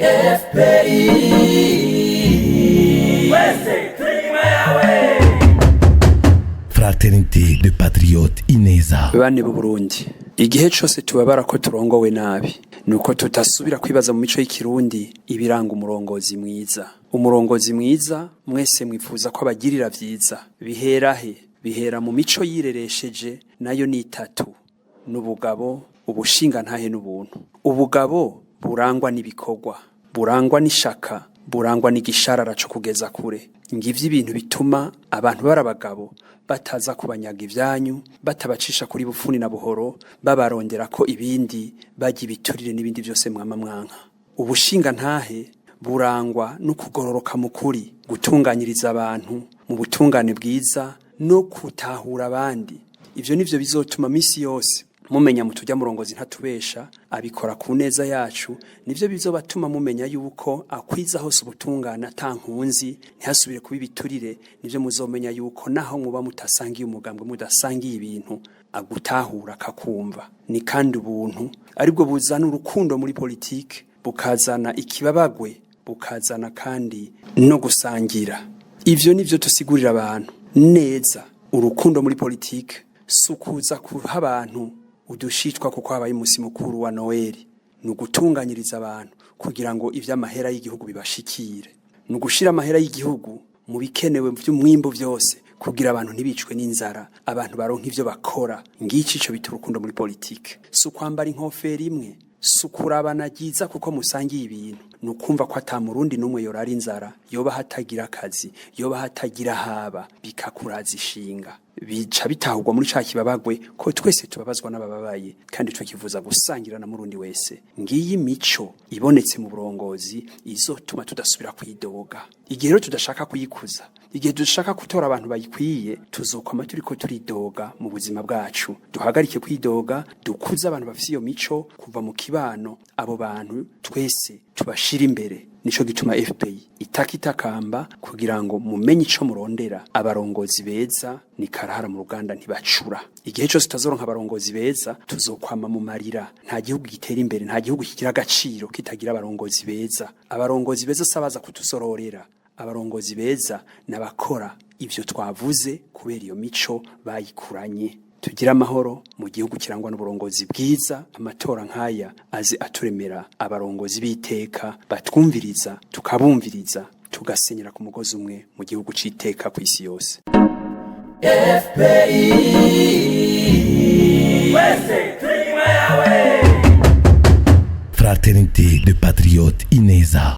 FPI twese turi inyuma yawe. Fraternité de Patriotes Ineza. Bane b'u Burundi, igihe cose tubabara ko turongowe nabi, nuko tutasubira kwibaza mu mico y'ikirundi ibiranga umurongozi mwiza. Umurongozi mwiza mwese mwifuza ko abagirira vyiza, bihera he? Bihera mu mico yireresheje, nayo ni itatu: n'ubugabo, ubushingantahe n'ubuntu. Ubugabo burangwa n'ibikorwa, burangwa n'ishaka, burangwa n'igisharara co kugeza kure. Ngivyo ibintu bituma abantu bari abagabo, bataza kubanyaga ivyanyu, batabacisha kuri bufuni na buhoro, babarondera ko ibindi bajya ibiturire n'ibindi vyose mwama mwanka. Ubushingantahe burangwa no kugororoka mu kuri, gutunganyiriza abantu mu butungane bwiza no kutahura abandi. Ivyo nivyo bizotuma misi yose mumenya mutujya murongozi ntatubesha, abikora ku neza yacu. Nivyo bizobatuma mumenya yuko akwiza hose ubutungane atankunzi, ntihasubire kuba ibiturire. Nivyo muzomenya yuko naho muba mutasangiye umugambwe, mudasangiye ibintu, agutahura akakumva. Ni kandi ubuntu aribwo buzana urukundo muri politike, bukazana ikibabagwe, bukazana kandi no gusangira. Ivyo nivyo tusigurira abantu neza. Urukundo muri politike si ukuza kuha abantu udushitwa kuko habaye umunsi mukuru wa Noeli, ni ugutunganyiriza abantu kugira ngo ivy'amahera y'igihugu bibashikire, ni ugushira amahera y'igihugu mu bikenewe vy'umwimbu vyose kugira abantu ntibicwe n'inzara, abantu baronka ivyo bakora. Ngici ico bita urukundo muri politike. Si ukwambara inkofero imwe, si ukurabana ryiza kuko musangiye ibintu, ni ukumva ko ata murundi n'umwe yorara inzara, yoba hatagira akazi, yoba hatagira haba, bikakuraza ishinga, bica bitahurwa muri ca kibabagwe ko twese tubabazwa n'abababaye kandi tukivuza gusangira na murundi wese. Ngiyi mico ibonetse mu burongozi izotuma tudasubira kwidoga. Igihe rero tudashaka kuyikuza, igihe dushaka gutora abantu bayikwiye, tuzokoma turiko turidoga mu buzima bwacu. Duhagarike kwidoga, dukuze abantu bafise iyo mico kuva mu kibano, abo bantu twese tubashira imbere. Nico gituma FPI itaka itakamba kugira ngo mumenye ico murondera. Abarongozi beza ni karahara mu ruganda, ntibacura. Igihe cyose tutazoronka abarongozi beza, tuzokwama mu marira. Nta gihugu gitera imbere, nta gihugu kigira agaciro kitagira abarongozi beza. Abarongozi beza sabaza kutusororera. Abarongozi beza nabakora ivyo twavuze kubera iyo mico bayikuranye. Tugira amahoro mu gihugu kirangwa n'uburongozi bwiza. Amatora nk'aya aze aturemera abarongozi b'iteka, batwumviriza, tukabumviriza, tugasenyera ku mugozi umwe mu gihugu c'iteka kw'isi yose. FPI twese turi inyuma yawe. Fraternité de Patriotes Ineza.